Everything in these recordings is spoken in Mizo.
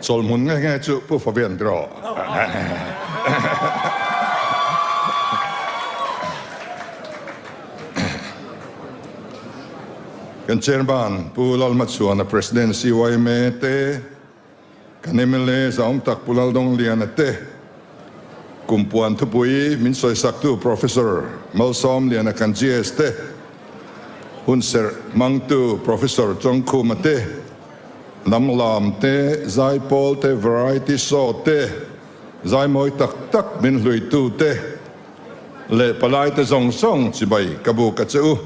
Chawlhmun nge nge chu Pu Fabian tiraw? Kan Chairman Pu Lalhmachhuana President CYMA te, kan mla zahawm tak Pu Laldongliana te, Kumpuan thupui min sawisaktu Professor Malsawmliana kan GS te, hunserh hmangtu Professor Chawngkhuma te, hnam lam te, zaipawl te, variety show te, zaimawi tak tak min hluitu te leh palai te zawng zawng chibai ka buk a che u.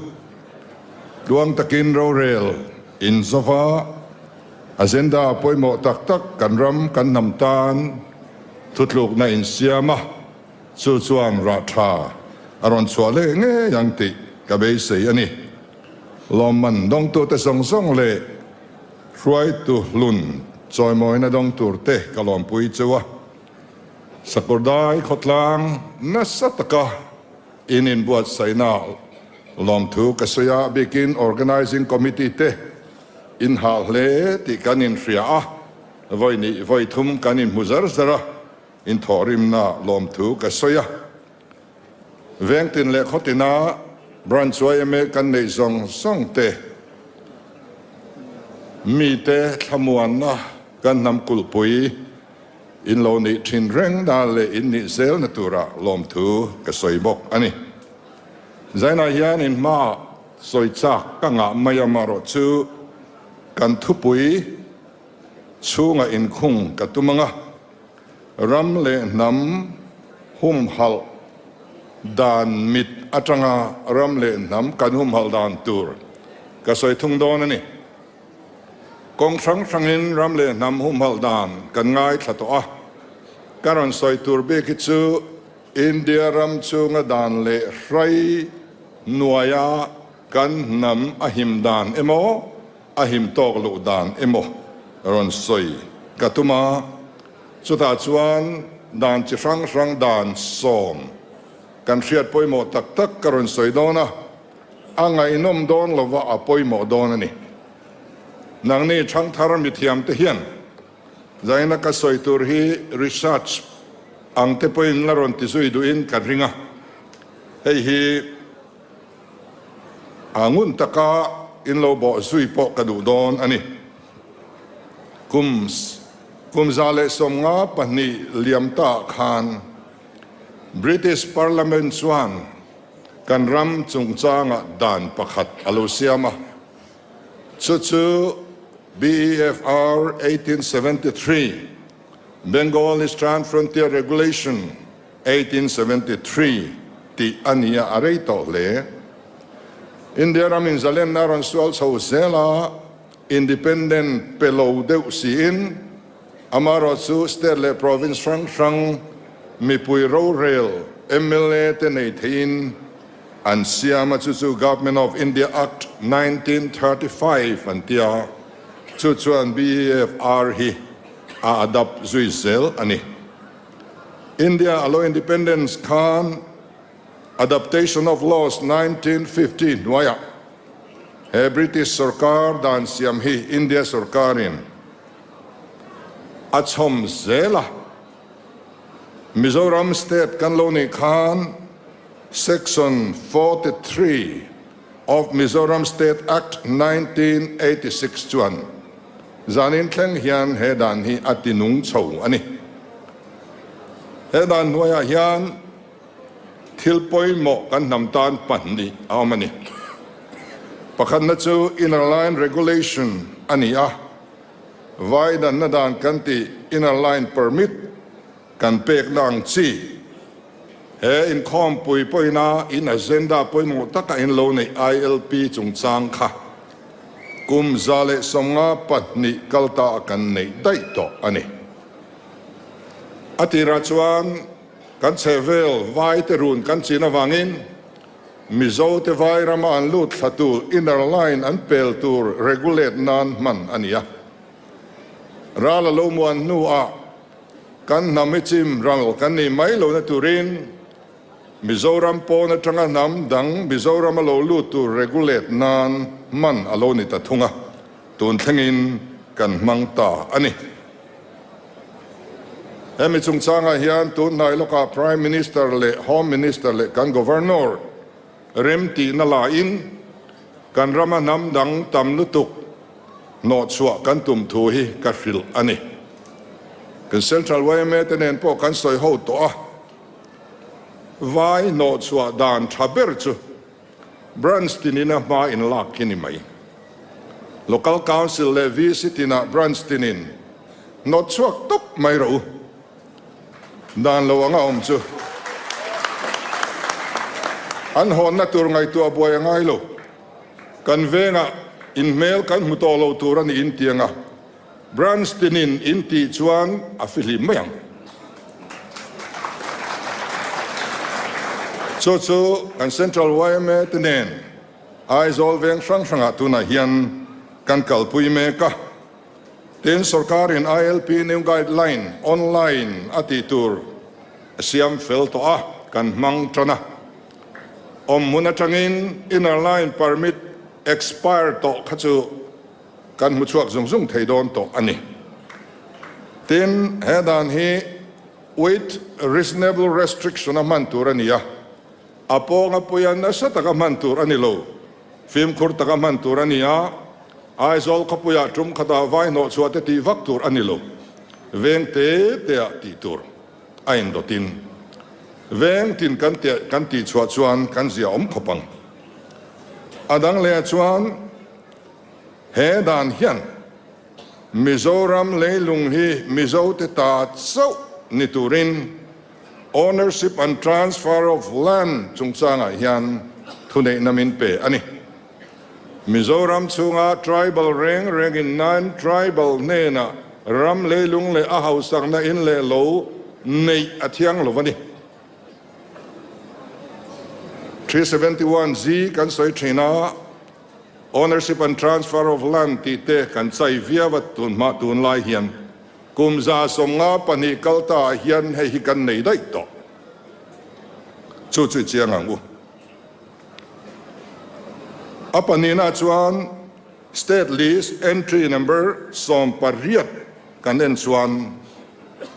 Tluang takin rorel in zova agenda pawimawh tak tak kan ram kan hnam tan thutlukna in siam a, chu chuan rah tha a rawn chhuah leh ngei ang tih ka beisei a ni. Lawmman dawngtute zawng zawng leh hruaitu hlun chawimawina dawng turte ka lawmpui cheu a, Sakawrdai khawtlang nasa taka in inbuatsaihna lawmthu ka sawi a, bikin Organising Committee te in hah hle tih kan inhria a, vawi nih vawi thum kan inhmu zar zar a, inthawhrimna lawmthu ka sawi a. Vengtin leh khawtina Branch yma kan neih zawng zawng te, mite thlamuanna kan hnam kulhpui in lo nih thin reng na leh in nih zelna tura lawmthu ka sawi bawk a ni. Zainah hian in hmaah sawi chak ka ngah mai a, marawh chu kan thupui chhungah inkhung ka tum ang a, Ram leh hnam humhalh dan mit atanga ram leh hnam kan humhalh dan tur ka sawi thung dawn a ni. Kawng hrang hrangin ram leh hnam humhalh dan kan ngaithla tawh a, ka rawn sawi tur bik hi chu India ram chunga dan leh hrai hnuaia kan hnam a him dan emaw a him tawk loh dan emaw rawn sawi ka tum a, chutah chuan dan chi hrang hrang dan sawm kan hriat pawimawh tak tak ka rawn sawi dawn a, a ngaihnawm dawn lova a pawimawh dawn a ni. Nangni Thangthar mithiamte hian zaina ka sawi tur hi research ang te pawhin la rawn ti zui duhin ka ring a, hei hi. A ngun taka in lo bawh zui pawh ka duh dawn a ni. Kum kum 152 liam ta khan British Parliament chuan kan ram chungchangah dan pakhat a lo siam a, chu chu BEFR 1873, Bengal Eastern Frontier Regulation, 1873 tih a ni a, a rei tawh hle. India ram in zalenna a rawn sual chho zel a, independent pe lo deuh siin amaherawh chu state leh province hrang hrang mipui rorel mla te nei theiin an siam a, chu chu Government of India Act 1935 an ti a, chu chuan BEFR hi a adapt zui zel a ni. India a lo independence khan Adaptation of Laws 1950 hnuaiah he British sorkar dan siam hi India sorkarin a chhawm zel a. Mizoram state kan lo nih khan Section 43 of Mizoram State Act 1986 chuan Zanin thleng hian he dan hi a ti nung chho a ni. He dan hnuaiah hian thil pawimawh kan hnam tan pahnih a awm a ni. Pakhatna chu Inner Line Regulation a ni a, vai danna dan kan tih Inner Line Permit kan pekna ang chi. He inkhawmpui pawhina in agenda pawimawh taka in lo neih ILP chungchang kha kum 152 kal ta kan neih daih tawh a ni. A tirah chuan kan chhehvel vai te run kan chin avangin Mizo te vai rama an lut thla tur inner line an pel tur regulate nan hman a ni a. Ral a lo muan hnuah Kan hnam hi chim ral kan nih mai lohna turin Mizoram pawn atanga hnam dang Mizoram a lo lut tur regulate nan hman a lo ni ta thung a, tun thlengin kan hmang ta a ni. Hemi chungchangah hian tun hnai lawkah Prime Minister leh Home Minister leh kan Governor remtihna lain kan rama hnam dang tam lutuk hnawhchhuah kan tum thu hi ka hrilh a ni. Kan Central yma te nen pawh kan sawi ho tawh a, vai hnawhchhuah dan tha ber chu Branch tinin a hma in lak hi ni mai. Local Council leh VC tinah Branch tinin hnawt chhuak tawp mai rawh u. Dan lo anga awm chu an hawnna tur ngaihtuah buai a ngai lo. Kan vengah in hmel kan hmu tawh lo tur a ni intiang a, Branch tinin in tih chuan a fihlim mai ang. Chu chu kan Central yma te nen Aizawl veng hrang hrangah tunah hian kan kalpui mek a. Tin, sorkarin ILP new guideline online a tih tur a siam fel tawh a, kan hmang tan a. Awm hmun atangin inner line permit expire tawh kha chu kan hmu chhuak zung zung thei dawn tawh a ni. Tin, he dan hi with reasonable restriction a hman tur a ni a, a pawnga puia nasa taka hman tur a ni lo, fimkhur taka hman tur a ni a, Aizawl khawpuiah tum khatah vai hnawh chhuah te tih vak tur a ni lo, veng te teah tih tur a indawtin veng tin kan kan tih chhuah chuan kan zia awm khawp ang. A dang leh chuan. He dan hian Mizoram leilung hi Mizote ta chauh ni turin Ownership and Transfer of Land chungchangah hian thuneihna min pe a ni. Mizoram chhunga tribal reng rengin non-tribal hnenah ram leilung leh a hausakna in leh lo neih a thiang lo a ni. 371G kan sawi thin a. Ownership and transfer of land tih te kan chai viau a tun hma tunlai hian kum 152 kal ta ah hian hei hi kan nei daih tawh. Chu chu i chiang ang u. A pahnihna chuan State List Entry Number 18 kan en chuan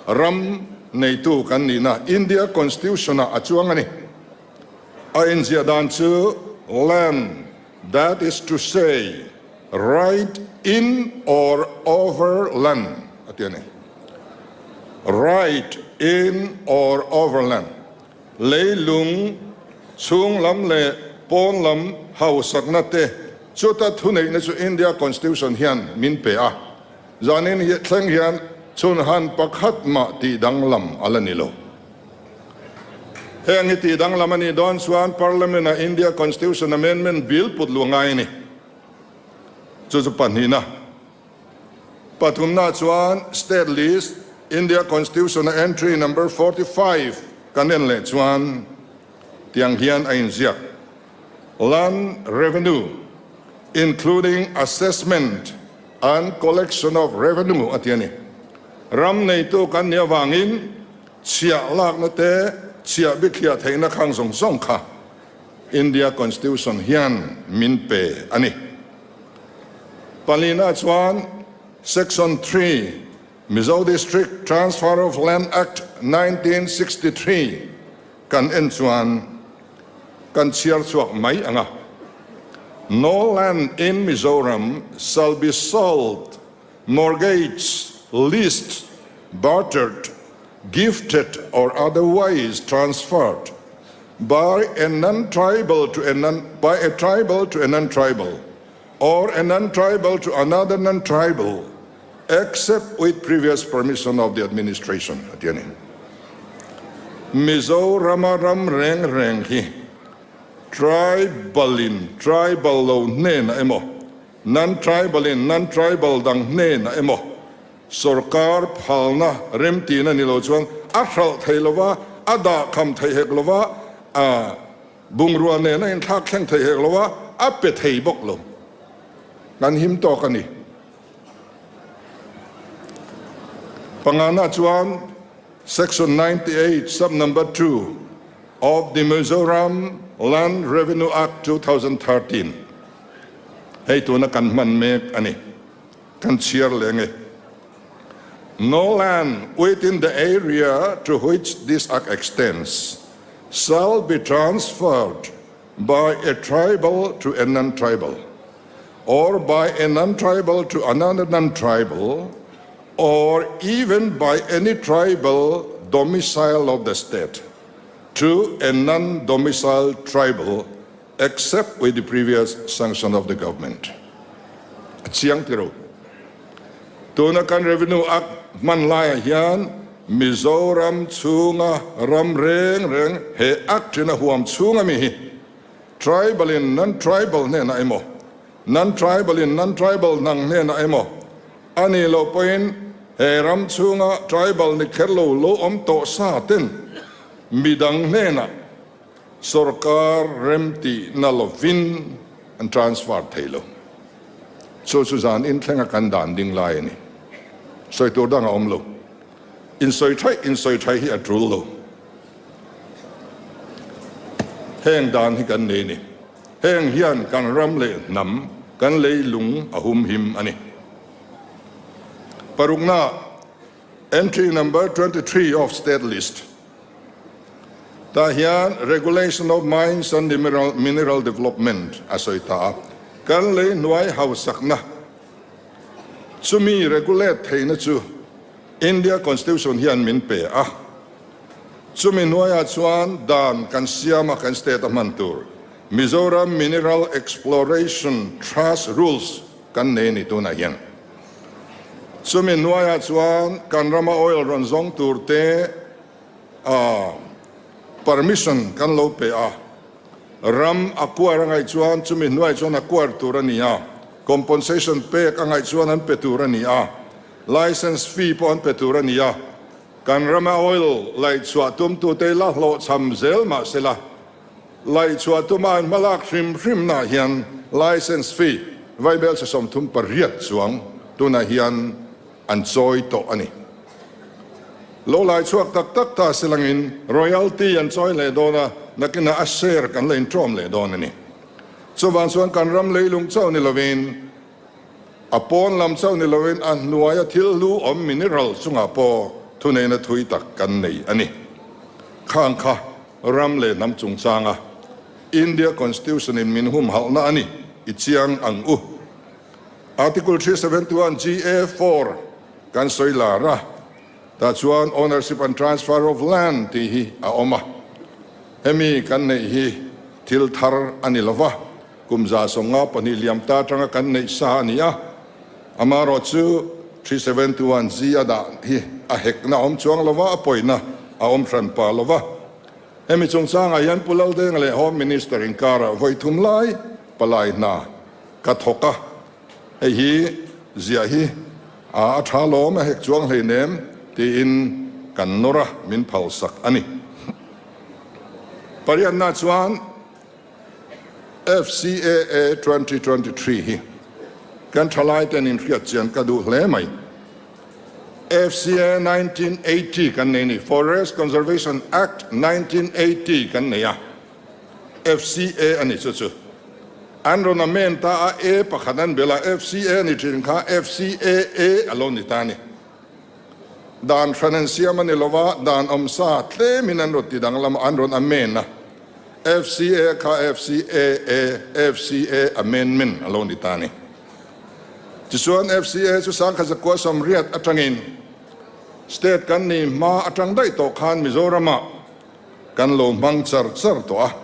ram neitu kan nihna India Constitution ah a chuang a ni. A inziah dan chu land, that is to say, right in or over land a ti a ni. Right in or over land, leilung chhung lam leh pawn lam hausakna te chuta thuneihna chu India Constitution hian min pe a, zanin thleng hian chhunhan pakhat mah tih danglam a la ni lo. Heng hi tih danglam a nih dawn chuan Parliament-ah India Constitution Amendment Bill put luh a ngai a ni. Chu chu pahnihna. Pathumna chuan State List, India Constitution-a Entry Number 45 kan en leh chuan tiang hian a inziak, Land Revenue, including assessment and collection of revenue a ti a ni. Ram neitu kan nih avangin Chhiah lakna te, chhiah bithliah theihna khang zawng zawng kha India Constitution hian min pe a ni. Palina chuan Section 3, Mizo District Transfer of Land Act 1963 kan en chuan kan chhiar chhuak mai ang a, No land in Mizoram shall be sold mortgaged, leased, bartered, gifted or otherwise transferred by a non-tribal to a non by a tribal to a non-tribal or a non-tribal to another non-tribal except with previous permission of the administration a ti a ni. Mizorama ram reng reng hi tribal in tribal lo hnenah emaw Non-tribal in non-tribal dang hnenah emaw sorkar phalna remtihna ni lo chuan a hralh thei lo va, a dah kham thei hek lo va, a bungrua nen a inthlak thleng thei hek lo va, a pe thei bawk lo. Kan him tawk a ni. Pangana chuan Section 98 sub number 2 of the Mizoram Land Revenue Act 2013, Hei tuna kan hman mek a ni. Kan chhiar leh nge. No land within the area to which this Act extends shall be transferred by a tribal to a non-tribal or by a non-tribal to another non-tribal or even by any tribal domicile of the state to a non-domiciled tribal except with the previous sanction of the government. A chiang ti ro. Tuna kan Revenue Act hman laiah hian Mizoram chhunga ram reng reng he Act in a huam chhung ami hi Tribal in non-tribal hnenah emaw, non-tribal in non-tribal dang hnenah emaw a nih loh pawhin he ram chhunga tribal ni kher lo lo awm tawh sa ten midang hnenah Sorkar remtihna lovin an transfer thei lo. Chu chu zan inthlenga kan dan ding lai a ni. Sawi tur dang a awm lo. Insawi thaih insawi thaih hi a tul lo. Heng dan hi kan nei a ni. Heng hian kan ram leh hnam, kan leilung a humhim a ni. Parukna, Entry number 23 of State List. Tah hian Regulation of Mines and Mineral Development a sawi ta a, kan lei hnuai hausakna chumi regulate theihna chu India Constitution hian min pe a, chumi hnuaiah chuan dan kan siam a kan state a hman tur Mizoram Mineral Exploration Trust Rules kan nei a ni tunah hian. Chumi hnuaiah chuan kan rama oil rawn zawng tur te permission kan lo pe a, ram a kuar a ngaih chuan chumi hnuai chuan a kuar tur a ni a, compensation pek a ngaih chuan an pe tur a ni a, license fee pawh an pe tur a ni a, kan rama oil laihchhuah tumtute la hlawhchham zel mah sela, Laihchhuah tuma an hmalak hrim hrimnaah hian license fee vaibelchhe 38 chuang tunah hian an chawi tawh a ni. Lo laichhuak tak tak ta se langin royalty an chawi leh dawn a, nakinah a share kan la inṭawm leh dawn a ni. Chuvang chuan kan ram leilung chauh ni lovin, a pawn lam chauh ni lovin a hnuaia thil hlu awm mineral chungah pawh thuneihna thui tak kan nei a ni. Khang kha Ram leh hnam chungchanga India Constitution in min humhalhna a ni i chiang ang u. Article 371 GA 4 kan sawi lar a, tah chuan Ownership and Transfer of Land tih hi a awm a. Hemi kan neih hi thil thar a ni lova, kum 152 liam ta atanga kan neih sa a ni a. Amaherawhchu 371 G a dah hi a hekna awm chuang lova, a pawina a awm hran pah lova. Hemi chungchangah hian Pu Laldenga leh Home Minister inkarah vawi thum lai palai hna ka thawk a, hei hi ziah hi a tha lawm a hek chuang hleinem tiin kan nawr a, min phalsak a ni. Pariatna chuan. FCAA 2023 hi kan thalaiten inhriat chian ka duh hle mai. FCA 1980 kan nei ni, Forest Conservation Act 1980 kan nei a, FCA a ni chu chu. An rawn amend ta a, A pakhat an belh a, FCA a ni thin kha FCAA a lo ni ta a ni. Dan hran an siam a ni lo va, dan awmsa tlemin an rawn ti danglam a, an rawn amend a. FCA kha FCAA, FCA Amendment a lo ni ta a ni. Tichuan FCA chu sangkhat zakua sawmriat atangin State kan nih hma atang daih tawh khan Mizoramah kan lo hmang char char tawh a,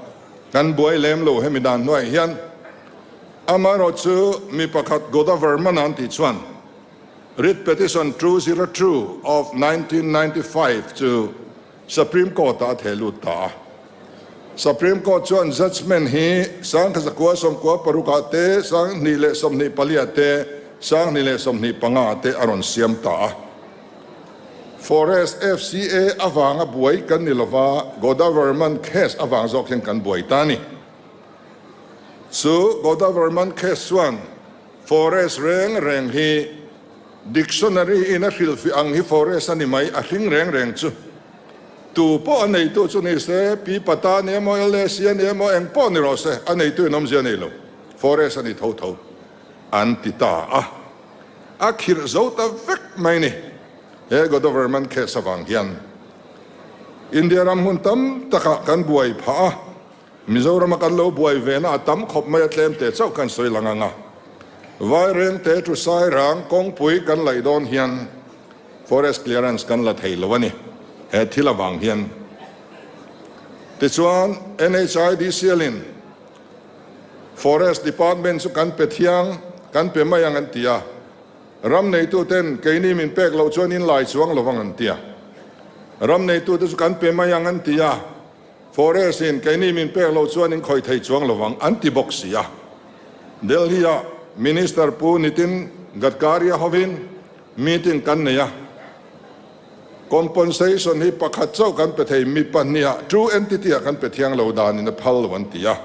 kan buai lem lo hemi dan hnuaiah hian. Amaherawhchu mi pakhat Godavarman an tih chuan Writ Petition 202 of 1995 chu Supreme Court ah a theh lut ta a. Supreme Court chuan judgement hi 1996 ah te, 2024 ah te, 2025 ah te a rawn siam ta a. Forest FCA avanga buai kan ni lova, Godavarman case avang zawk hian kan buai ta a ni. Chu Godavarman case chuan Forest reng reng hi Dictionary in a hrilhfiah ang hi forest a ni mai, a hring reng reng chu. Tu pawh a neitu chu ni se, Pi Pata a ni emaw, LAC a ni emaw, eng pawh ni rawh se, a neitu in awmzia a nei lo. Forest a ni tho tho an ti ta a. A khirh zo ta vek mai ni. He Godoverman case avang hian India ram hmun tam takah kan buai phah a, Mizorama kan lo buai ve na a tam khawp mai a tlem te chauh kan sawi lang ang a. Vairengte chu Sairang kawngpui kan laih dawn hian forest clearance kan la thei lo a ni he thil avang hian. Tichuan NHIDCL-in Forest Department chu kan pe thiang kan pe mai ang an ti a, ram neituten keini min pek loh chuan in lai chuang lovang an ti a. Ram neitute chu kan pe mai ang an ti a. Forest in keini min pek loh chuan in khawih thei chuang lovang an ti bawk si a. Delhi ah Minister Pu Nitin Gadkari a hovin meeting kan nei a. Compensation hi pakhat chauh kan pe thei, mi pahniha two entity ah kan pe thiang lo dan in a phal lo an ti a.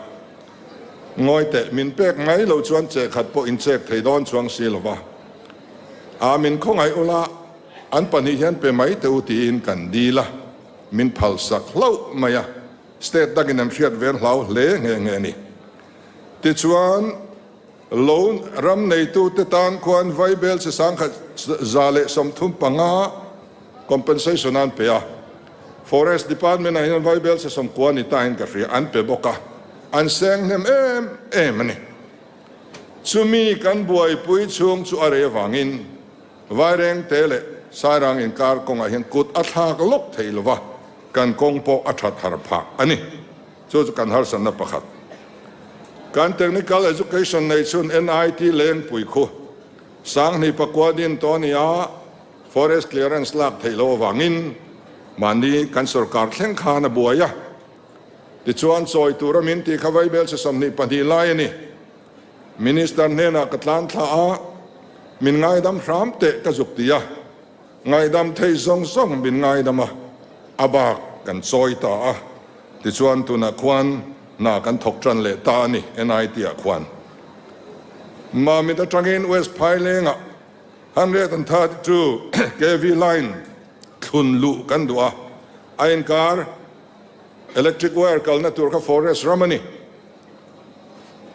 Ngawi teh, min pek mai lo chuan che khat pawh in chek thei dawn chuang si lova. A min khawngaih ula an pahnih hian pe mai teh u tiin kan dil a. Min phalsak hlauh mai a, state dangin an hriat vel hlau hle nghe nghe a ni. Tichuan, loan ram neitute tan khuan Vaibel chi sangkhat 135 compensation an pe a, Forest Department ah hian Vaibel chi 90 ni tain ka hria an pe bawk a, an seng hnem em em a ni. Chumi kan buaipui chhung chu a rei avangin, Vairengte leh Sairang inkar kawngah hian kut a thlak lawk thei lo va, kan kawng pawh a that har phah a ni. Chu chu kan harsatna pakhat. Kan Technical Education nei chhun NIT Lengpui khu Sanghni pakua din tawh a ni a, Forest Clearance lak theih loh avangin mahni kan sorkar thleng khan a buai a. Tichuan chawi tura min tih kha Vaibel chi 22 lai a ni. Minister hnenah ka tlan thla a, min ngaidam hram teh ka zuk ti a, ngaihdam thei zawng zawng min ngaidam a, a bak kan chawi ta a, tichuan tunah khuan hna kan thawk tan leh ta a ni NIT ah khuan. Mamit atangin West Phailengah 132 kv line thlun luh kan duh a, a inkar electric wire kalna tur kha forest ram a ni.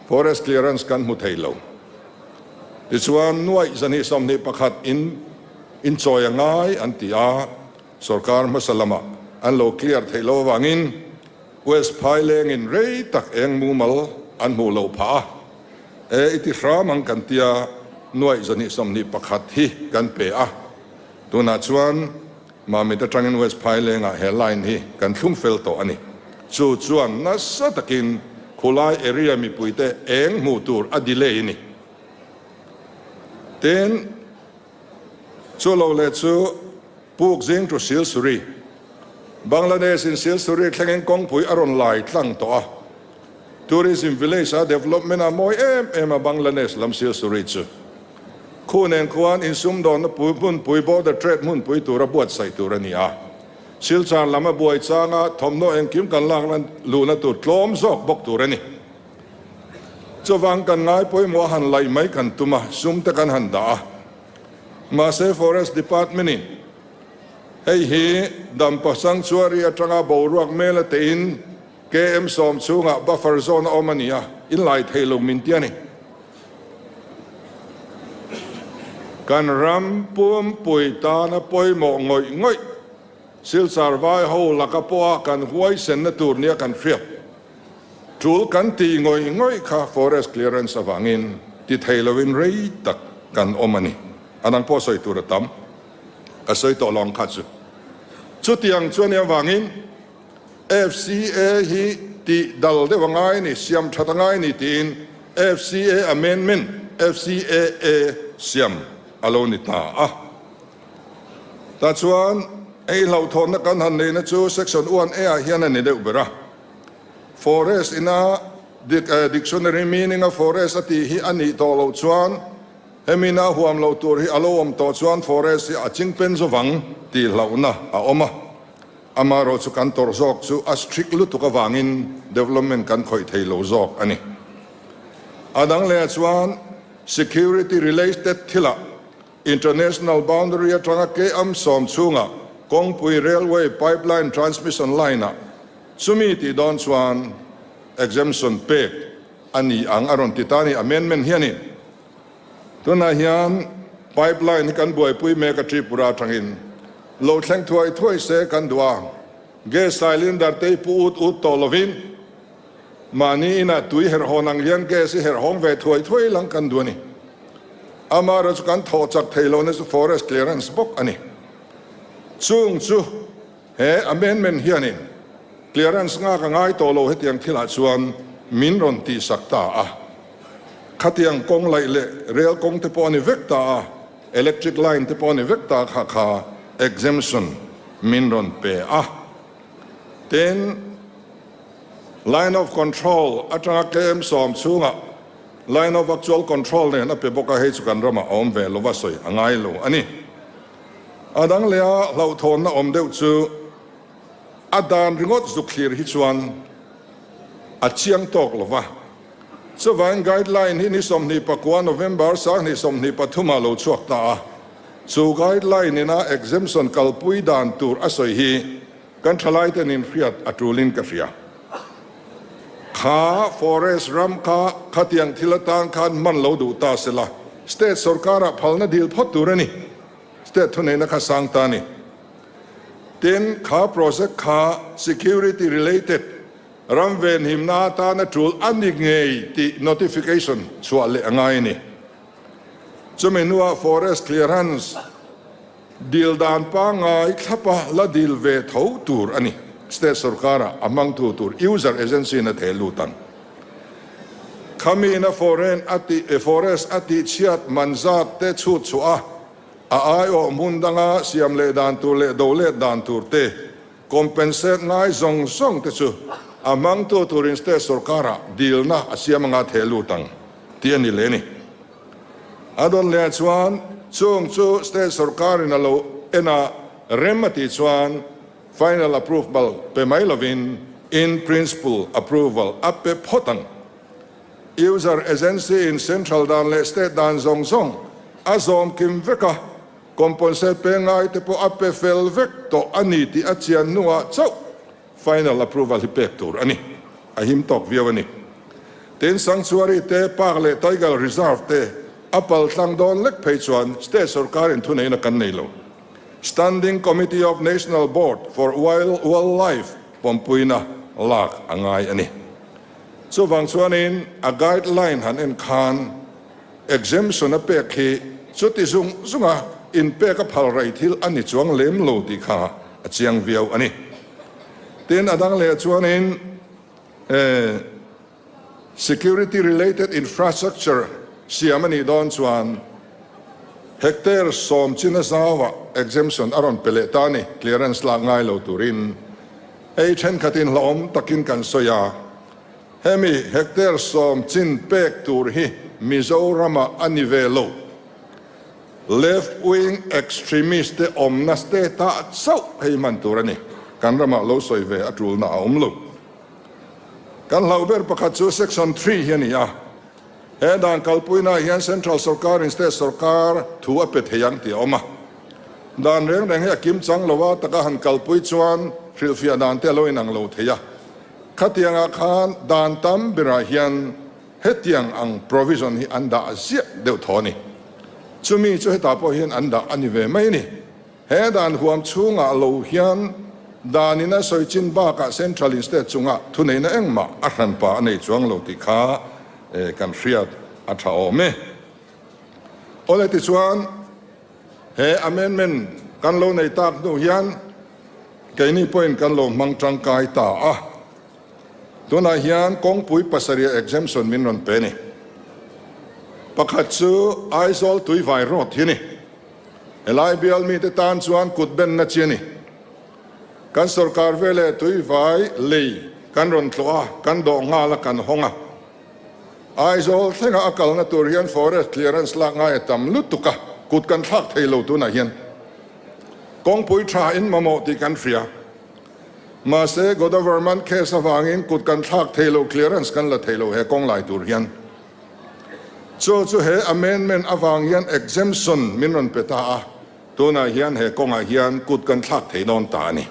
Forest clearance kan hmu thei lo. Tichuan nuaih zahnih 21 in inchawi a ngai an ti a, sorkar hmasa lamah an lo clear theih loh avangin West Phailengin rei tak eng mumal an hmuh loh phah a, e i ti hram ang kan tia nuaih zahnih 21 hi kan pe a, tunah chuan Mamit atangin West Phailengah he line hi kan thlung fel tawh a ni. Chu chuan nasa takin khulai area mipuite eng hmuh tur a delay a ni. Tin, chu lo leh chu Puk zing to Silsuri, Bangladesh in Silsuri thlengin kawngpui a rawn lai tlang tawh a. Tourism village a development a mawi em em a Bangladesh lam Silsuri chu. Khu nen khuan insumdawnna pui hmunpui border trade hmunpui tura buatsaih tur a ni a. Silchar lam a buai changa thawmhnaw engkim kan lak luhna tur tlawm zawk bawk tur a ni. Chuvang kan ngai pawimawh a han laih mai kan tum a, sum te kan han dah a. Mahse Forest Department in hei hi Dampa Sanctuary atanga boruak mel a tein KM sawm chhungah buffer zone a awm a ni a, in lai thei lo min ti a ni. Kan ram pumpui tana pawimawh ngawih ngawih Silchar vai ho laka pawha kan huaisenna tur nia kan hriat tul kan tih ngawih ngawih kha forest clearance avangin ti thei loin rei tak kan awm a ni. A dang pawh sawi tur a tam ka sawi tawh lo ang kha chu. Chutiang chuan i avangin FCA hi tih dal deuh a ngai a ni, siam that a ngai a ni tiin FCA Amendment, FCAA, siam a lo ni ta a. Tah chuan ei hlauhthawnna kan han neihna chu Section 1A ah hian a ni deuh ber a. Forest ina dictionary meaning a forest a tih hi a nih tawh loh chuan hemina a huam loh tur hi a lo awm tawh chuan forest hi a chingpen zawvang tih hlauhna a awm a. Amaherawh chu kan tawrh zawk chu a strict lutuk avangin development kan khawih thei lo zawk a ni. A dang lehah chuan security related thilah international boundary atanga KM sawm chhungah kawngpui railway pipeline transmission line-ah chumi tih dawn chuan exemption pek a ni ang a rawn ti ta a ni amendment hianin. Tunah hian pipeline hi kan buaipui mek a Tripura atangin. Lo thleng thuai thuai se kan duh a, gas cylinder te hi pu ut ut tawh lovin mahni inah tui herh hawn ang hian gas hi herh hawng ve thuai thuai lang kan duh a ni. Amaherawhchu chu kan thawh chak thei lohna chu forest clearance bawk a ni. Chung chu he amendment hianin clearance nghak a ngai tawh lo hetiang thilah chuan min rawn tihsak ta a. Khatiang kawng laih leh rel kawng te pawh a ni vek ta a. Electric line te pawh a ni vek ta kha kha exemption min rawn pe a. Tin, line of control atanga KM sawm chhungah line of actual control nen a pe bawk a, hei chu kan ramah a awm ve lova sawi a ngai lo a ni. A dang leh a hlauhthawnna awm deuh chu a dan ringawt zuk thlir hi chuan a chiang tawk lova. Chuvangin guideline hi ni 29 November 2023 ah lo chhuak ta a, chu guideline ina exemption kalpui dan tur a sawi hi kan thalaiten inhriat a tulin ka hria. Kha forest ram kha khatiang thil atan khan hman lo duh ta sela, state sorkarah phalna dil phawt tur a ni. State thuneihna kha sang ta a ni. Tin, kha project kha security related Ram venhimna atana tul a ni ngei tih notification chhuah leh a ngai a ni. Chumi hnuah Forest Clearance dil dan pangngai thlapa la dil ve tho tur a ni. State sorkara a hmangtu tur user agency in a theh lut ang. Khamiina foreign a tih forest a tihchhiat man zat te chhut chhuah a, a aiawh hmun danga siam leh dan tur leh do let dan tur te Compensate ngai zawng zawng te chu a hmangtu turin state sorkarah dilna a siam anga theh lut ang tih a ni leh a ni. A dawn leh chuan chung chu state sorkarin a lo en a rem a tih chuan final approval pe mai lovin in principle approval a pe phawt ang. User agency in central dan leh state dan zawng zawng a zawm kim vek a. Compensate pe ngai te pawh a pe fel vek tawh a ni tih a chian hnuah chauh final approval hi pek tur a ni. A him tawk viau a ni. Tin, Sanctuary te, Park leh Tiger Reserve te a pal tlang dawn lek phei chuan state sorkarin thuneihna kan nei lo. Standing Committee of National Board for Wildlife pawmpuina lak a ngai a ni. Chuvang chuanin a guideline han en khan, Exemption a pek hi chuti zung zunga inpek a phal rei thil a ni chuang lem lo tih kha a chiang viau a ni. Tin, a dang leh chuanin security related infrastructure siam a nih dawn chuan hectare sawm chin a zauah exemption a rawn pe leh ta a ni, clearance lak ngai lo turin. Hei thenkhatin hlauhawm takin kan sawi a. Hemi hectare sawm chin pek tur hi Mizoramah a ni ve lo. Left wing extremist te awmna state ah chauh hei hman tur a ni. Kan ramah lo sawi ve a tulna a awm lo. Kan hlauh ber pakhat chu section 3 hi a ni a. He dan kalpuinaah hian central sorkarin state sorkar thu a pe thei ang tih a awm a. Dan reng reng hi a kim chang lo a, taka han kalpui chuan hrilhfiah dan te a lo inang lo thei a. Khatiangah khan dan tam berah hian hetiang ang provision hi an dah ziah deuh thaw a ni. Chumi chu hetah pawh hian an dah a ni ve mai a ni. He dan huam chhungah lo hian danin a sawi chin bakah Central in State chungah thuneihna engmah a hranpa a nei chuang lo tih kha kan hriat a tha awm e. Awle tichuan he amendment kan lo nei tak hnu hian Keini pawhin kan lo hmang tangkai ta a, tunah hian kawngpui pasarih exemption min rawn pe a ni. Pakhat chu Aizawl Tuivai Road hi a ni. Helai bial mite tan chuan kut benna chi a ni. Kan sorkar veleh Tuivai lei kan rawn tlawh a, kan dawh nghal a, kan hawng a. Aizawl thlenga a kalna tur hian forest clearance lak ngai a tam lutuk a, kut kan thlak thei lo tunah hian. Kawngpui tha in mamawh tih kan hria. Mahse, Godavarman case avangin kut kan thlak thei lo, clearance kan la thei lo he kawng lai tur hian. Chu chu he amendment avang hian exemption min rawn pe ta a, tunah hian he kawngah hian kut kan thlak thei dawn ta a ni.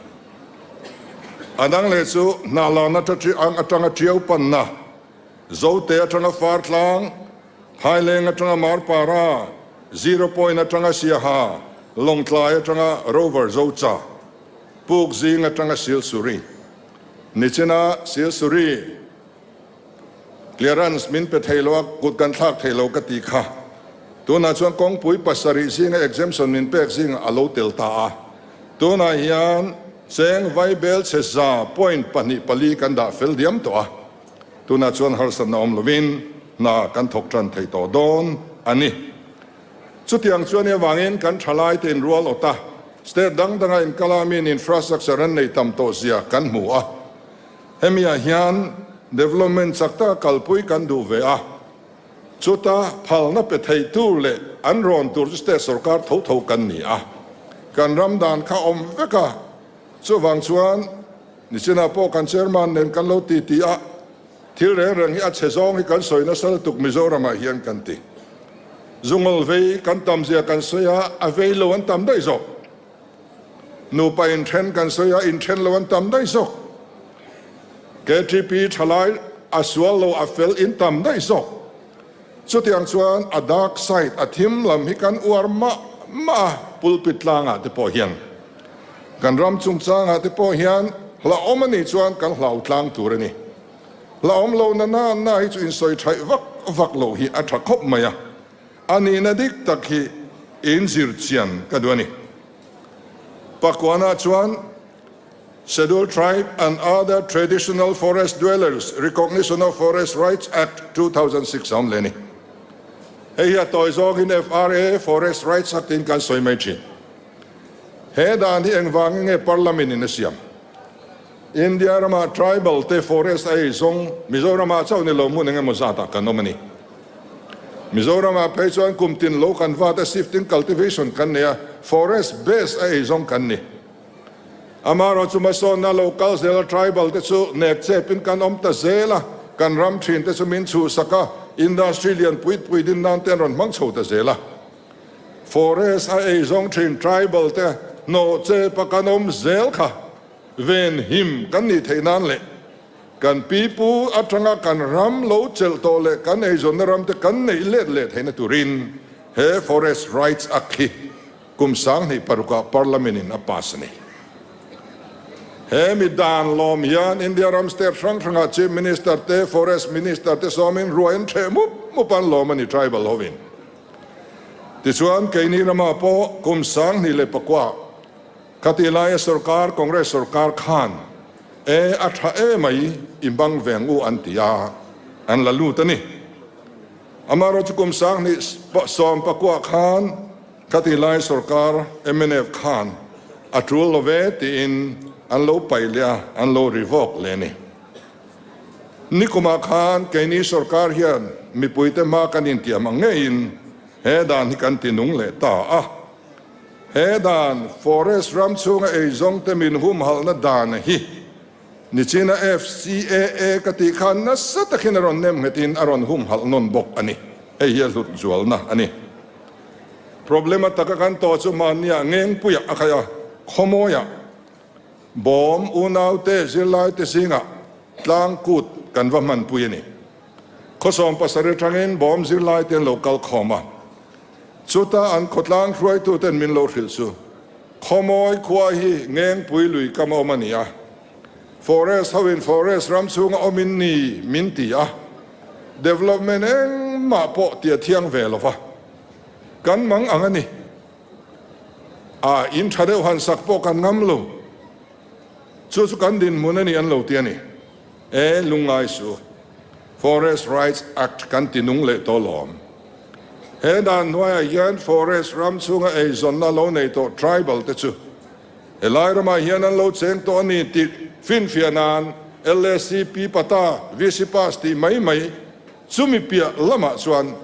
A dang leh chu hnahlan atanga tiau panna, Zote atanga Fartlang, Phaileng atanga Marpara, Zero Point atanga Siaha. Lawngtlai atanga Rover Zocha, Puk zing atanga Silsuri, Nichina Silsuri clearance min pe thei lo a, kut kan thlak thei lo ka ti kha. Tunah chuan kawngpui pasarih zinga exemption min pek zingah a lo tel ta a. Tunah hian cheng vaibel chhe 1.24 kan dah fel diam tawh a. Tunah chuan harsatna awm lovin hna kan thawk tan thei tawh dawn a ni. Chutiang chuan i avangin kan thalaite inrual awt a, state dang danga inkala min infrastructure an nei tam tawh zia kan hmu a. Hemiah hian development chak taka kalpui kan duh ve a, chuta phalna pe thei tur leh an rawn tur chu state sorkar tho tho kan ni a. Kan ram dan kha awm vek a, chuvang chuan nichinah pawh kan chairman nen kan lo titi a, Thil reng reng hi a chhe zawng hi kan sawi nasa lutuk Mizoramah hian kan ti. Zungawl vei kan tam zia kan sawi a, a vei lo an tam daih zawk. Nupa inthen kan sawi a, inthen lo an tam daih zawk. KTP thalai a sual lo a fel in tam daih zawk. Chutiang chuan a dark side, a thim lam hi kan uar mah mah a, pulpit tlangah te pawh hian. Kan ram chungchangah te pawh hian hlauhawm a nih chuan kan hlau tlang tur a ni. Hlauhawm lo na na na hi chu insawi thaih vak vak loh hi a tha khawp mai a, a nihna dik tak hi inzir chian ka duh a ni. Pakuana chuan Scheduled Tribe and Other Traditional Forest Dwellers Recognition of Forest Rights Act 2006 a awm leh a ni. Hei hi a tawi zawngin FRA, Forest Rights Act tiin kan sawi mai thin. He dan hi engvangin nge Parliament in a siam? India ramah tribal te forest a ei zawng Mizoramah chauh ni lo hmun engemaw zatah kan awm a ni. Mizoramah phei chuan kum tin lo kan vat a shifting cultivation kan nei a, forest base a ei zawng kan ni. Amaherawh chu hmasawnna lo kal zel a tribal te chu nek chepin kan awm ta zel a, kan ram thin te chu min chhuhsak a, industry lian pui pui din nan te an rawn hmang chho ta zel a. Forest a ei zawng thin tribal te hnawh chepa kan awm zel kha ven him kan nih theih nan leh kan pipu atanga kan ram lo chelh tawh leh kan eizawnna ram te kan neih let leh theihna turin he Forest Rights Act hi kum 2006ah Parliament in a pass a ni. He mi dan lawm hian India ram state hrang hrangah Chief Minister te Forest Minister te sawmin ruai an theh mup mup an lawm a ni tribal hovin. Tichuan, keini ramah pawh kum 2009 khatih laia sorkar, Congress sorkar khan e a tha e mai i bang veng u an ti a, an la lut a ni. Amaherawhchu chu kum 2019 khan khatih lai sorkar mnf khan a tul lo ve tiin an lo paih leh a, an lo revoke leh a ni. Nikumah khan keini sorkar hian mipuite hma kan intiam ang ngeiin he dan hi kan ti nung leh ta a. He dan, forest ram chhunga eizawngte min humhalhna dan hi nichina FCAA ka tih khan nasa takin a rawn nem nghetin a rawn humhalh nawn bawk a ni. Hei hi a hlut zualna a ni. Problem a taka kan tawh chu mahniah Ngengpuiah a khaih a, Khawmawiah Bawm unaute zirlaite zingah tlang kut kan va hmanpui a ni. Khawsawm pasarih atangin bawm zirlaite an lo kal khawm a. Chuta an khawtlang hruaituten min lo hrilh chu, Khawmawi khua hi Ngengpui lui kam a awm a ni a. Forest hoin forest ram chhunga awmin ni min ti a. Development engmah pawh ti a thiang ve lo va. Kan mang ang a ni. A, in tha deuh han sak pawh kan ngam lo. Chu chu kan dinhmun a ni an lo ti a ni. E, lungngai su. Forest Rights Act kan ti nung leh tawh lawm. He dan hnuaiah hian forest ram chhunga eizawnna lo nei tawh tribal te chu helai ramah hian an lo cheng tawh a ni tih finfiah nan LACP pata VC pass tih mai mai chumi piah lamah chuan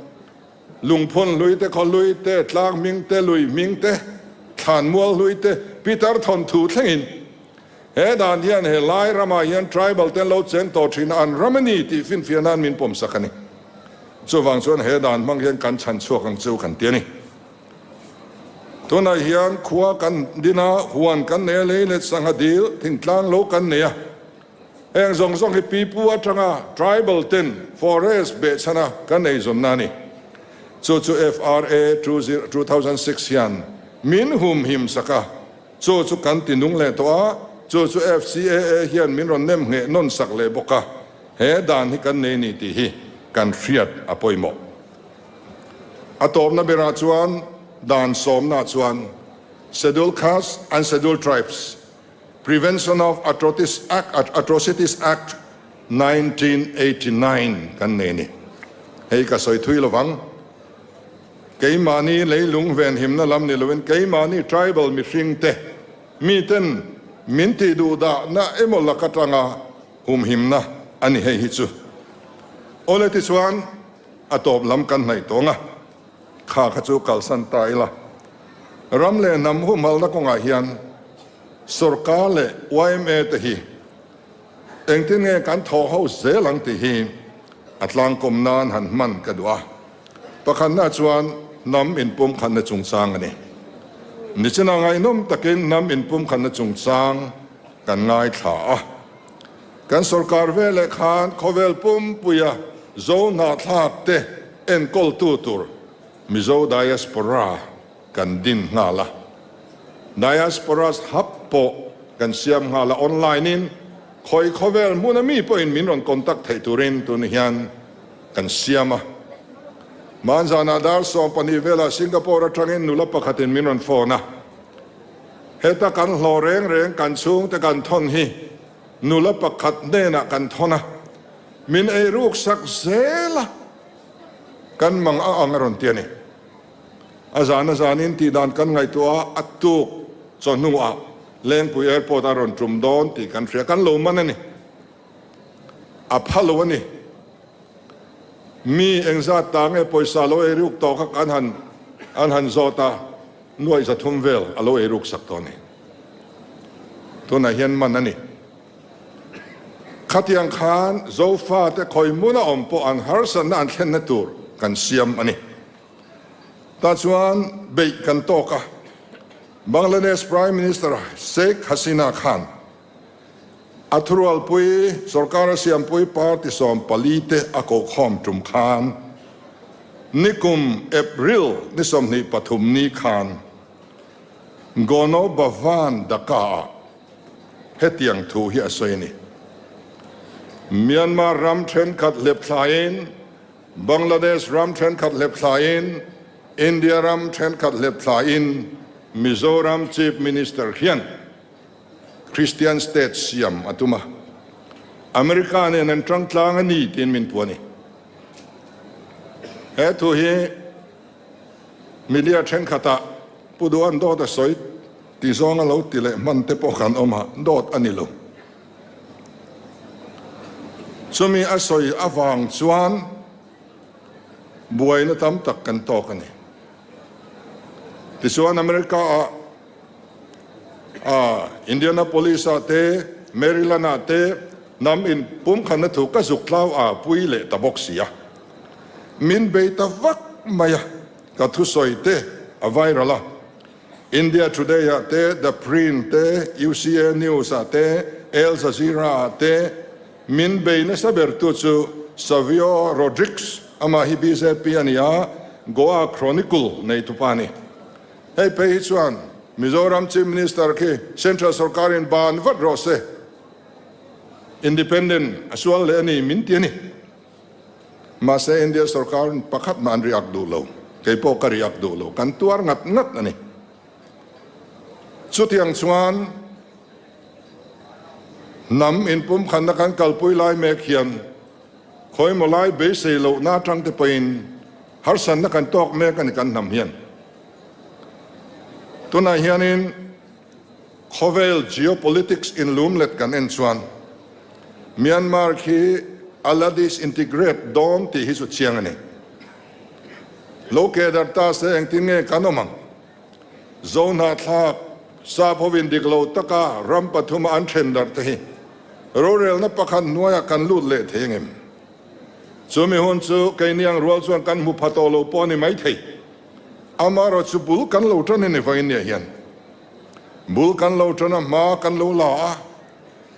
Lungphun hlui te, khaw hlui te, tlang hming te, lui hming te, thlanmual hlui te, Peter thawnthu thlengin he dan hian he lai ramah hian tribal ten lo cheng tawh thin a, an ram a ni tih finfiah nan min pawmsak a ni. Chuvang chuan he dan hmang hian kan chhan chhuak ang chu kan ti a ni. Tunah hian khua kan din a, huan kan nei a, lei leh sangha dil, thingtlang lo kan nei a. Heng zawng zawng hi pipu atanga tribal ten forest behchhana kan eizawnna a ni. Chu chu FRA 2006 hian. min humhim sak a, chu chu kan ti nung leh tawh a, chu chu FCAA hian min rawn nem ngheh nawn sak leh bawk a, he dan hi kan nei ni tih hi kan hriat a pawimawh. A tawpna berah chuan dan sawmna chuan Scheduled Castes and Scheduled Tribes Prevention of Atrocities Act 1989 kan nei a ni. Hei ka sawi thui lovang. Keimahni leilung venhimna lam ni loin keimahni tribal mihring te miten min tih duhdahna emaw lak atanga humhimna a ni hei hi chu. Awle tichuan a tawp lam kan hnaih tawng a, kha kha chu kalsan ta ila. Ram leh hnam humhalna kawngah hian sorkar leh yma te hi engtin nge kan thawh ho zel ang tih hi a tlangkawm nan han hman ka duh a. Pakhatna chuan hnam inpumkhatna chungchang a ni. Nichina ngaihnawm takin hnam inpumkhatna chungchang kan ngaithla a. Kan sorkar veleh khan khawvel pumpuia Zo hnahthlak te enkawltu tur Mizo Diaspora kan din nghal a. Diasporas Hub pawh kan siam nghal a, online in khawi khawvel hmuna mi pawhin min rawn contact theih turin tun hian kan siam a. Hmanzanah dar 12 velah Singapore atangin nula pakhatin min rawn phone a. Heta kan hlawh reng reng kan chhungte kan thawn hi nula pakhat hnenah kan thawn a, min eiruk sak zel a. Kan mang a ang a rawn ti a ni. A zan a zanin tih dan kan ngaihtuah a, a tuk chawhnuah Lengpui Airport a rawn tum dawn tih kan hria. Kan lo man a ni. A pha lo a ni. Mi engzat ta nge pawisa lo ei ruk tawh kha kan han an han zawt a, nuaih 300 vel a lo ei ruk sak tawh a ni. Tunah hian man a ni. Khatiang khan Zofate khawi hmuna awm pawh an harsatna an thlenna tur kan siam a ni. Tah chuan beih kan tawk a, Bangladesh Prime Minister Sheikh Hasina khan a thurualpui sorkar a siampui party 14 te a kohkhawm tum khan nikum April ni 23 ni khan Gono Bhavan Dhaka-ah Hetiang thu hi a sawi a ni. Myanmar ram thenkhat hlep thlaiin, Bangladesh ram thenkhat hlep thlaiin, India ram thenkhat hlep thlaiin Mizoram Chief Minister hian Christian State siam a tum a. America nen an tang tlang a ni tiin min puh a ni. He thu hi Media thenkhatah Pu Duhan dawt a sawi tih zawnga lo ti leh hman te pawh kan awm a, dawt a ni lo. Chumi a sawi avang chuan buaina tam tak kan tawk a ni. Tichuan America ah Indianapolis ah te, Maryland ah te hnam in pumkhatna thu ka zuk tlau a pui leh ta bawk si a. Min bei ta vak mai a, ka thusawi te a viral a. India Today ah te, The Print te, UCA News ah te, Al Jazeera ah te min bei nasa ber tu chu Savio Rodrigues, amah hi bjp a ni a, Goa Chronicle neitupa a ni. Hei phei hi chuan Mizoram Chief Minister khi Central sorkarin ban vat rawh se, Independent a sual leh a ni min ti a ni. Mahse India sorkar pakhat mah an riak duh lo, kei pawh ka riak duh lo, kan tuar ngat ngat a ni. Chutiang chuan hnam inpumkhatna kan kalpui lai mek hian khawimaw lai beisei lohna atang te pawhin harsatna kan tawk mek a ni kan hnam hian. Tunah hianin Khawvel geopolitics inlumlet kan en chuan Myanmar khi a la disintegrate dawn tih hi chu chiang a ni. Lo keh darh ta se engtin nge kan awm ang? Zohnahthlak, sap hovin dik lo taka ram pathuma an then darh te hi rorelna pakhat hnuaiah kan lut leh thei angem? Chumi hun chu keini ang rual chuan kan hmu pha tawh lo pawh a ni maithei. Amaherawh chu bul kan lo tan a ni vawiin nia hian bul kan lo tan a, hma kan lo la a,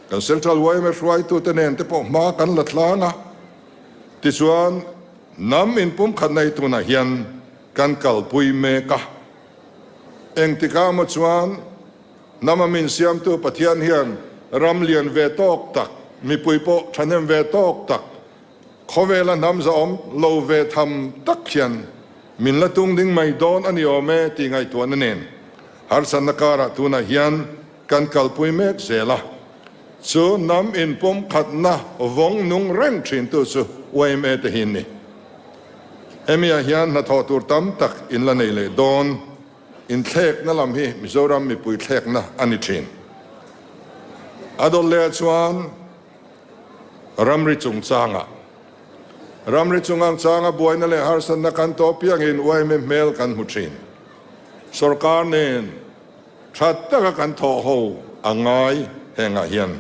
kan Central yma hruaitute nen te pawh hma kan la tlang a, tichuan hnam inpumkhat nei tunah hian kan kalpui mek a. Engtikah maw chuan hnama min siamtu Pathian hian ram lian ve tawk tak, mipui pawh thahnem ve tawk tak, khawvela hnam zahawm lo ve tham tak hian min la tung ding mai dawn a ni awm e tih ngaihtuahna nen harsatna karah tunah hian kan kalpui mek zel a. Chu hnam inpumkhatna vawng nung reng thintu chu yma te hi an ni. Hemiah hian hnathawh tur tam tak in la nei leh dawn. Inthlekna lam hi Mizoram mipui thlekna a ni thin. A dawt leh chuan ramri chungchangah ramri chungangchanga buaina leh harsatna kan tawh piangin yma hmel kan hmu thin. Sorkar nen tha taka kan thawh ho a ngai hengah hian.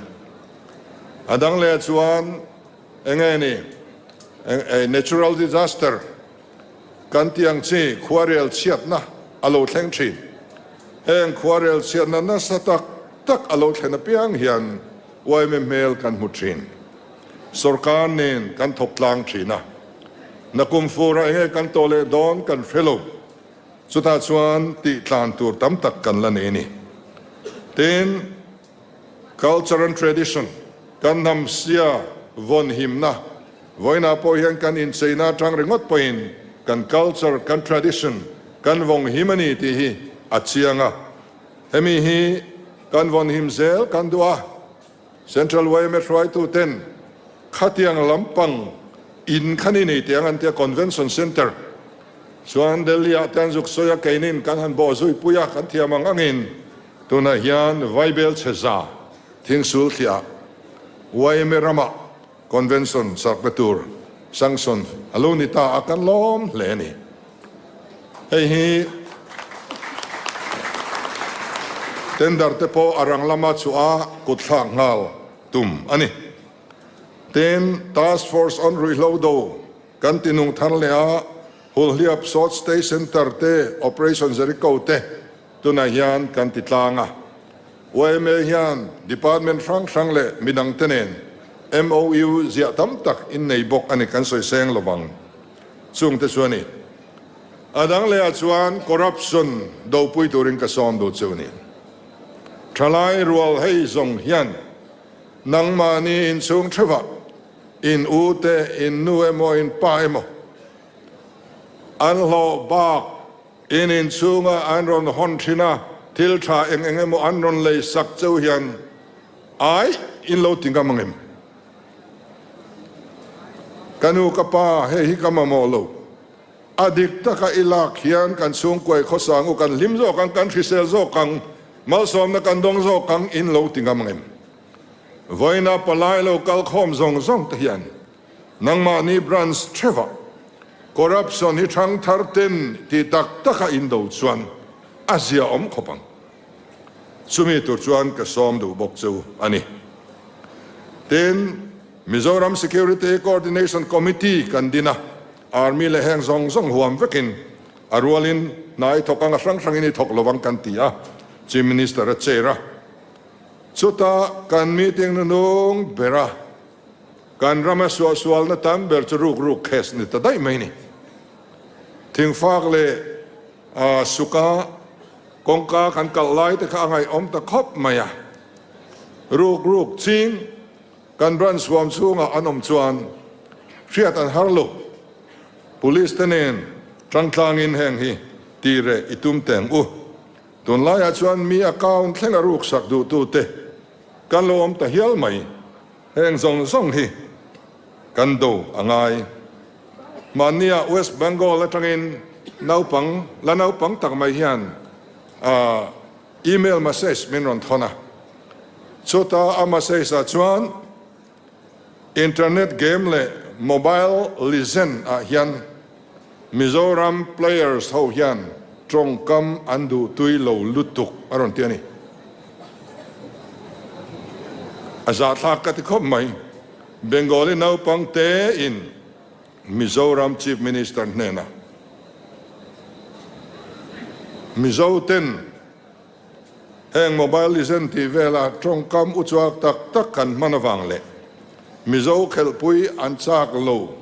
A dang leh chuan enge ni natural disaster kan tih ang chi khuarel chhiatna a lo thleng thin. Heng khuarel chhiatna nasa tak tak a lo thlen apiang hian yma hmel kan hmu thin. Sorkar nen kan thawk tlang thin a. Nakum furah enge kan tawh leh dawn kan hre lo. Chutah chuan tih tlan tur tam tak kan la nei a ni. Tin, Culture and Tradition, kan hnam sia vawn himna, vawiinah pawh hian kan incheina atang ringawt pawhin kan culture, kan tradition kan vawng him a ni tih hi a chiang a. Hemi hi kan vawn him zel kan duh a, Central yma hruaituten khatiang lampang in kha ni nei tiang an tia Convention Centre chuan Delhi-ah te an zuk sawi a, keinin kan han bawh zui pui a, kan thiam ang angin Tunah hian Vaibel chhe za thingsul thliah yma ramah Convention sarhna tur sanction a lo ni ta a, kan lawm hle a ni. Hei hi tender te pawh a rang lama chhuah a kutthlak nghal tum a ni. Tin, Task Force on Ruihhlo Do kan ti nung thar leh a, Hulhliap Short Stay Centre te, Operation Jericho te, Tunah hian kan ti tlang a, yma hian department hrang hrang leh midang te nen MOU ziah tam tak in nei bawk a ni kan sawi seng lovang. Chung te chu a ni. A dang leh ah chuan corruption dopui turin ka sawm duh chu a ni. Thalai rual hei zawng hian nangmahni inchhung theuhah in u te, in nu emaw, in pa emaw an hlawh bak In inchhunga an rawn hawn thin a, thil tha eng eng emaw an rawn lei sak cheu hian ai in lo ti ngam ang em? Ka nu ka pa, hei hi ka mamawh lo. A dik taka i lak hian kan chhungkuai khawsang u, kan hlim zawk ang, kan hrisel zawk ang, malsawmna kan dawng zawk ang in lo ti ngam ang em? Vawiina palai lo kal khawm zawng zawng te hian Nangmahni branch theuhah corruption hi thang thar ten ti tak taka in do chuan a zia awm khawp ang. Chumi tur chuan ka sawm duh bawk chu a ni. Tin, Mizoram Security Coordination Committee kan din a, Army leh heng zawng zawng huam vekin a rualin hna i thawk ang a hrang hrangin i thawk lovang kan ti a, Chief Minister a chair a. Chuta kan meeting nunung bera Kan rama suahsualna tam ber chu ruk ruk case ni ta daih mai ni. Thingfak leh suka kawngka kan kalh lai te kha a ngaihawm ta khawp mai a. Ruk ruk ching kan branch huam chhungah an awm chuan hriat an har lo. Police te nen tangtlangin heng hi ti reh i tum teng u. Tunlaiah chuan mi account thleng a ruksak duhtute kan lo awm ta hial mai. Heng zawng zawng hi kan do a ngai. Mahnia West Bengal atangin naupang, la naupang tak mai hian email message min rawn thawn a. Chuta a message ah chuan internet game leh mobile legend ah hian Mizoram players ho hian tawngkam an duh tui lo lutuk a rawn ti a ni. A zahthlak ka ti khawp mai. Bengali naupang te in Mizoram Chief Minister hnena Mizo ten heng Mobile Legend tih vela tawngkam uchuak tak tak kan hman avang leh Mizo khelhpui an chak lo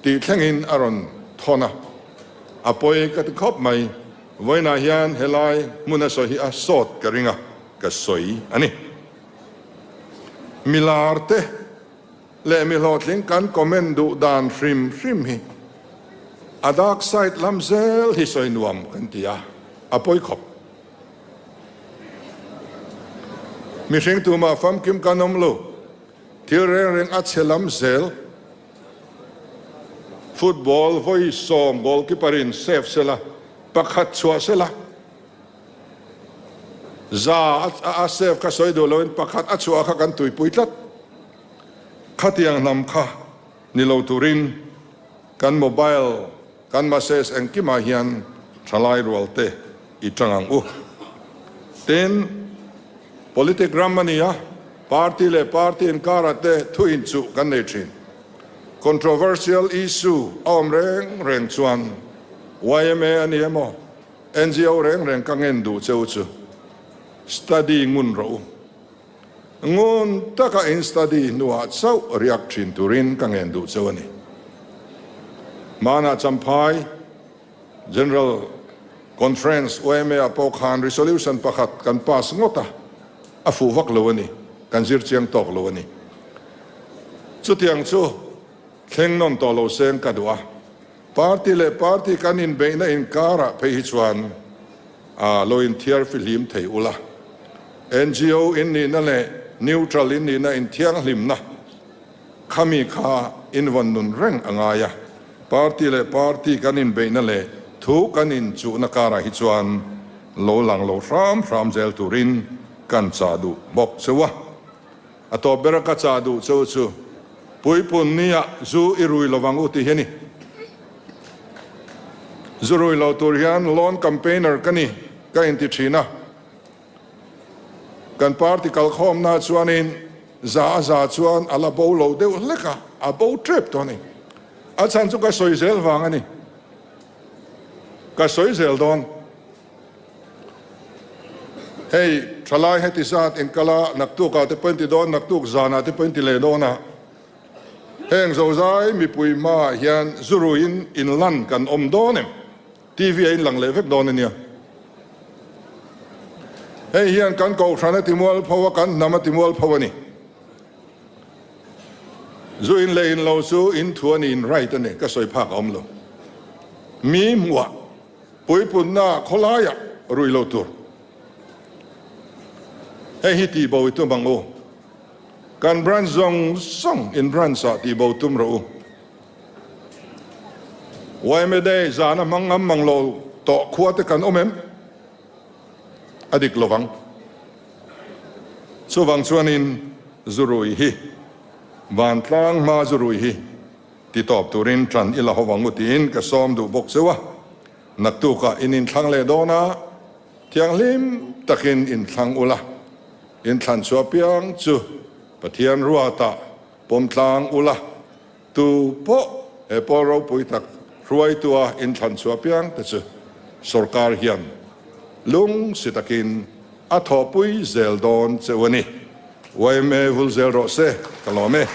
Tih thlengin a rawn thawn a, a pawi ka ti khawp mai. Vawiinah hian helai hmuna sawi hi a sawt ka ring a, ka sawi a ni. Milar te leh mi hlawhtling kan comment duh dan hrim hrim hi a dark side lam zel hi sawi nuam kan ti a, a pawi khawp. Mihring tumah famkim kan awm lo, thil reng reng a chhe lam zel. Football vawi sawm goalkeeper in save sela, pakhat chhuah sela, za a save kha sawi duh loin pakhat a chhuah kha kan tuipui tlat. Khatiang hnam kha ni lo turin kan mobile, kan message engkimah hian thalai rual te i tang ang u. Tin, politic ram a ni a, party leh party inkarah te thu inchuh kan nei thin. Controversial issue a awm reng reng chuan yma a ni emaw, ngo reng reng ka ngen duh cheu chu study ngun rawh u. Ngun taka in study hnuah chauh riak thin turin ka ngen duh cheu a ni. Hmanah Champhai General Conference yma ah pawh khan resolution pakhat kan pass ngawt a, a fuh vak lo a ni, kan zir chiang tawk lo a ni. Chutiang chu thleng nawn tawh lo seng ka duh a, party leh party kan inbeihna inkarah phei hi chuan a lo inthiar fihlim thei ula. Ngo in nihna leh neutral in nihna inthianghlimna khami kha invawn nun reng a ngai a. Party leh party kan inbeihna leh thu kan inchuhna karah hi chuan lo lang lo hram hram zel turin kan chah duh bawk cheu a. A tawp bera ka chah duh cheu chu puipun nia zu i rui lovang u tih hi a ni. Zu rui lo tur hian loan campaigner ka ni ka inti thin a. Kan party kalkhawmna chuanin za a za chuan a la bo lo deuh hlek a, a bo tep tawh a ni. A chhan chu ka sawi zel vang a ni. Ka sawi zel dawn. Hei, thalai heti zat inkal a, naktukah te pawh in ti dawn, naktuk zanah te pawh in ti leh dawn a. Heng zozai mipui hmaah hian zuruiin inlan kan awm dawn em? TV a inlang leh vek dawn a nia. Hei hian kan kohhran a timual pho a, kan hnam a timual pho a ni. Zu in leh in lo chu in thu a ni, in right a ni, ka sawi phak a awm lo. Mi hmuah, puipunna khawlaiah rui lo tur. Hei hi tihbo i tum ang u. Kan branch zawng zawng in branch ah tihbo tum rawh u. Yma Day zana hmang ngam mang lo tawh khua te kan awm em? A dik lovang. Chuvang chuanin zurui hi vantlang hma zurui hi ti tawp turin ṭan i la ho ang u tiin ka sawm duh bawk cheu a. Naktukah in inthlang leh dawn a, thianghlim takin inthlang ula, inthlan chhuah piang chu Pathian ruatah pawm tlang ula, Tu pawh he pawl ropui tak hruaitua inthlan chhuah piang te chu sorkar hian lungsi takin a thawhpui zel dawn cheu a ni. Yma vul zel rawh se, ka lawm e.